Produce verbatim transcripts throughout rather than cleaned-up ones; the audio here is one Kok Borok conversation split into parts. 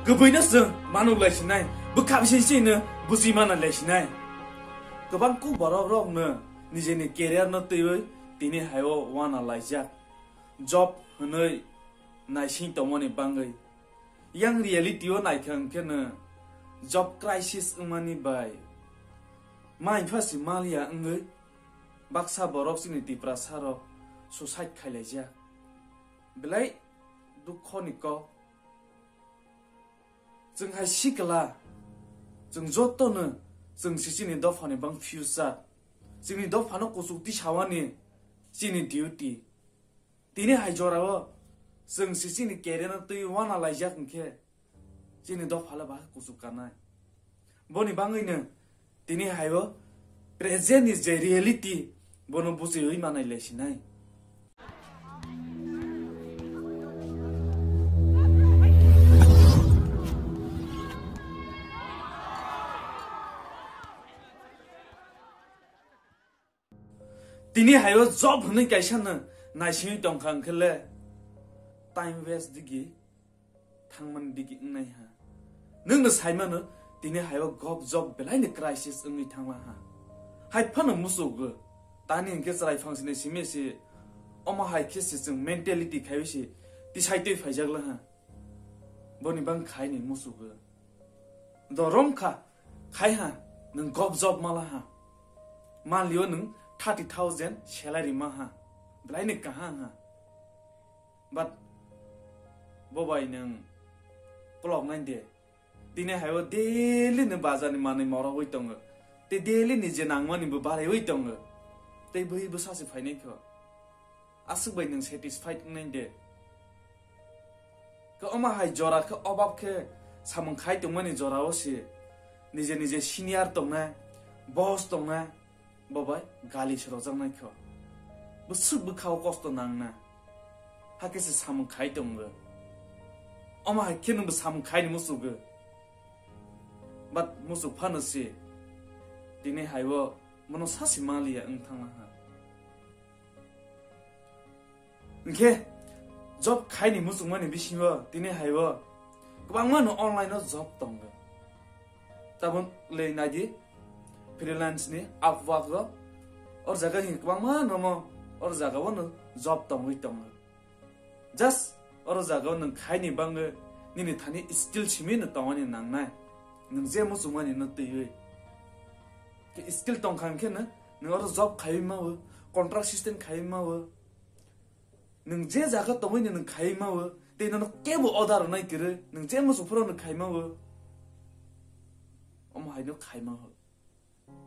Kwbwino chwng manuk lai sinai, bwkha bising sino buji mana lai sinai. Kwbang kuk borok rokno nijeni career no twiwi tini haio wana laijak. Job hwnwi naising tongmani bangwi. Yang reality o naikha hwnkhe no job crisis wngmani bai maipha si maliya wngwi baksa borok chini Tiprasa rok suicide khailaijak. Belai dukho ni kok. Chwng hai sikla, chwng jotono chwng si chini dophani bang future, chini dophano kuchuk tisawani chini duty. Tini hai jorao chwng si chini career no twi wana laijak hwnkhe chini dophala ba kuchuk kanai. Boni bangwino tini haio present ni je reality bono bujiwi manai lai sinai. Tini haio job hwnwi kaisa no naisingwi tongkha hwnkhe le time waste digi thangmani digi wngnai ha. Nwng no saimano tini haio gob job belai ni crisis wngwi thangma ha. Hai phano musugo tani hwnkhe chwrai phang sini simi si omo hai khe si chwng mentality khaiwi si tisai twi phaijak la ha. Boni bang khai ni musugo. Do rom kha, khai ha, nwng gob job mala ha. Manlio nwng thirty thousand salary ma ha. Belai ni kaham ha. But bo bai nwng kolok nai de. Tini haio daily ni bazar ni manwi morogwi tongo. Te daily ni je nangmani bo baraiwi tongo. Tei bwhi bwsa se phainai kho. Aswk bai nwng satisfied wngnai de? Khe omo hai jora khe obab khe samung khai tongmani jorao se nije nije senior tongnai, boss tongnai, bo bai gali se rojaknai kho. Bwswk bwkhao kosto nangna. Hakhe se samung khai tongo. Omo hai khe nwngbo samung khai ni musugo. But musuk phano se tini haio mono sasi maliya wng thangna ha. Hwnkhe job khaini muchungmani bisingo tini haibo kwbangma no online o job tongo. Tabuk le naidi freelance ni Upwork o, or jaga hini kwbangma nomo or jaga o no job tongwi tongo. Just or jaga o nwng khaini bangwi nini thani skill simi no tongmani nangnai. Nwng je muchungmani no twiwi. Skill tongkha hwnkhe no nwng oro job khaiwi mawo, contract system khaiwi mawo. Nwng je jaga tongwi nwng khaiwi mawo, tei nono kebo order rwnai kwrwi, nwng je muchung phuru nwng khai mawo. Omo haino khai mawo.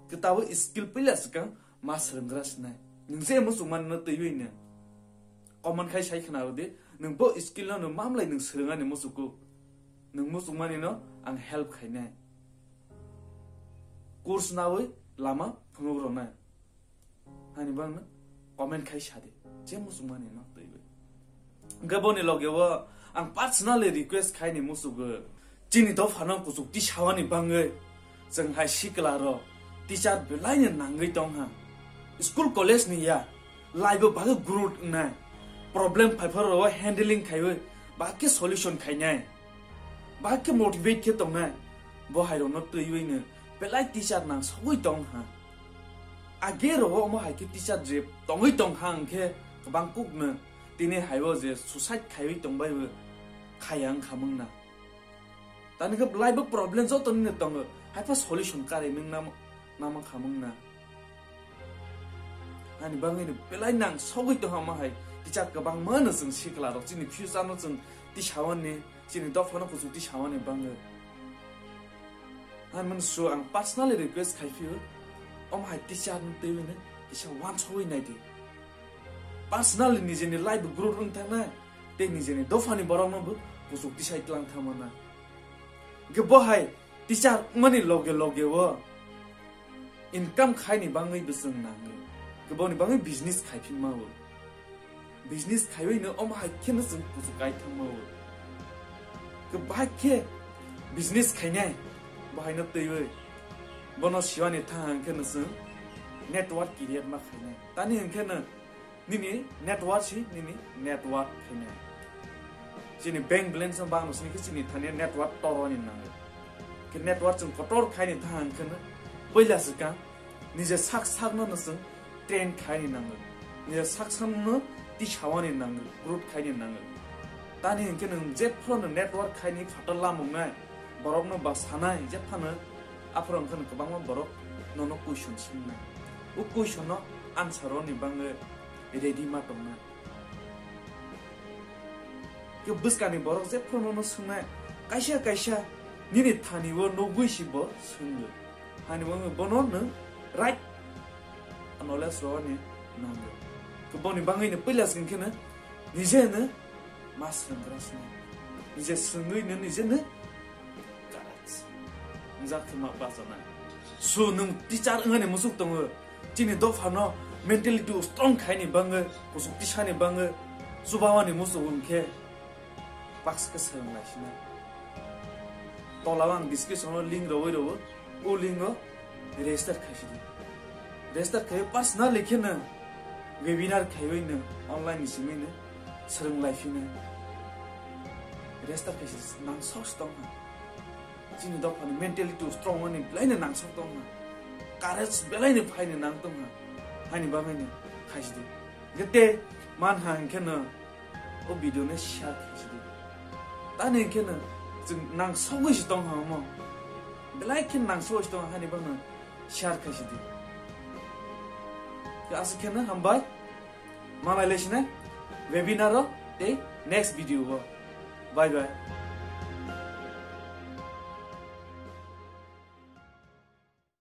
Kwtabo skill puila swkang ma swrwnggra sinai. Nwng je muchung manino twiwi nwng comment khai sai khna rwdi, nwng bo skill no nwng mamlai nwng swrwngani muchukgo. Nwng muchung manino ang help khainai. Course nawi lama phunuk rwnai. Hani bangno comment khai sadi. Je muchung manino twiwi. Hwnkhe boni loge o ang personally request khaini muchukgo. Chini dophano kuchuk tisawani bangwi chwng hai sikla rok teacher belaino nangwi tongha. School college ni ya, life o bagwi growth wngnai. Problem phaiphar rok handling khaiwi bagwi solution khainai. Bagwi motivate khe tongnai. Bo hai rokno twiwi no belai teacher nang sogwi tongha. Age rogo omo hai khe teacher je tongwi tongkha hwnkhe kwbang kukno tini haibo je suicide khaiwi tongbai bo khaya wngkha mungna. Tani khe belai bo problem joto nini tongo, haiphano solution kari mung nam-, nama kha mungna. Ani bangwi no belai nang sogwi tongha omo hai teacher kwbangma no chwng sikla rok chini future no chwng tisawani. Chini dophano kuchuk tisawani bangwi. Ani mani so ang personally request khai phio, omo hai teacher no twiwi no kisa wansogwi naidi. Personally nijeni life growth wng thangna, tei nijeni dophani borokno bo kuchuk tisai tlang thangmana. Hwnkhe bo hai teacher wngmani loge loge o income khaini bangwi bwswng nangwi, kwbangni bangwi business khaiphinma o. Business khaiwi no omo hai kheno chwng kuchuk kai thangma o. Kwbahai khe business khainai, bo haino twiwi bono siwani thang kheno chwng network create ma khainai. Tani hwnkhe no nini network si nini network khainai. Chini bank balance no bangno sini khe chini thani network toroni nango. Khe network chwng kotor khaini thang khe no puila swkang nije sak sakno no chwng train khaini nango. Nije sak sakno tisawani nango, route khaini nango. Tani hinkhe nwng jephano network khaini phatar lamuknai, borokno ba sanai jephano aphuru wngkha no kwbangma borok nono question swngnai. O question no answer roni bangwi ready ma tongnai. Khe bwskangni borok jephuru nono swngnai, kaisa kaisa nini thani o nugwi si bo swngo. Hani bo bono nwng right knowledge rwani nango. Khe boni bangwi no puila swng khe no nije no ma swrwngkra swngo. Nije swngwi no nije no Correct. Wngjak khe ma bachana. So nwng teacher wngani muchuk tongo. Chini dophano mentality strong khaini bangwi, kusuk tisani bangwi, chubamani muchuk wngkhe baksa khe swrwng laisina. Tola o ang description o link rwwi rwo, o link o register khaisidi. Register khai personally khe nwng webinar khaiwi nwng online ni simi nwng swrwng laifino. Register khaisidi nang sos tongkha. Chini dophani mentality strong wngmani belaino nangsok tongkha. Courage belaino phaino nang tongkha. Haini bagwino khaisidi. Gete manha hinkhe no o video no share khaisidi. Tani hinkhe no chwng nangsogwi se tongkha omo. Belai khe nangsogwi se tongkha haini bagwino share khaisidi. Khe aswk khe no hambai. Malai laisina webinar o tei next video o. Bye bye.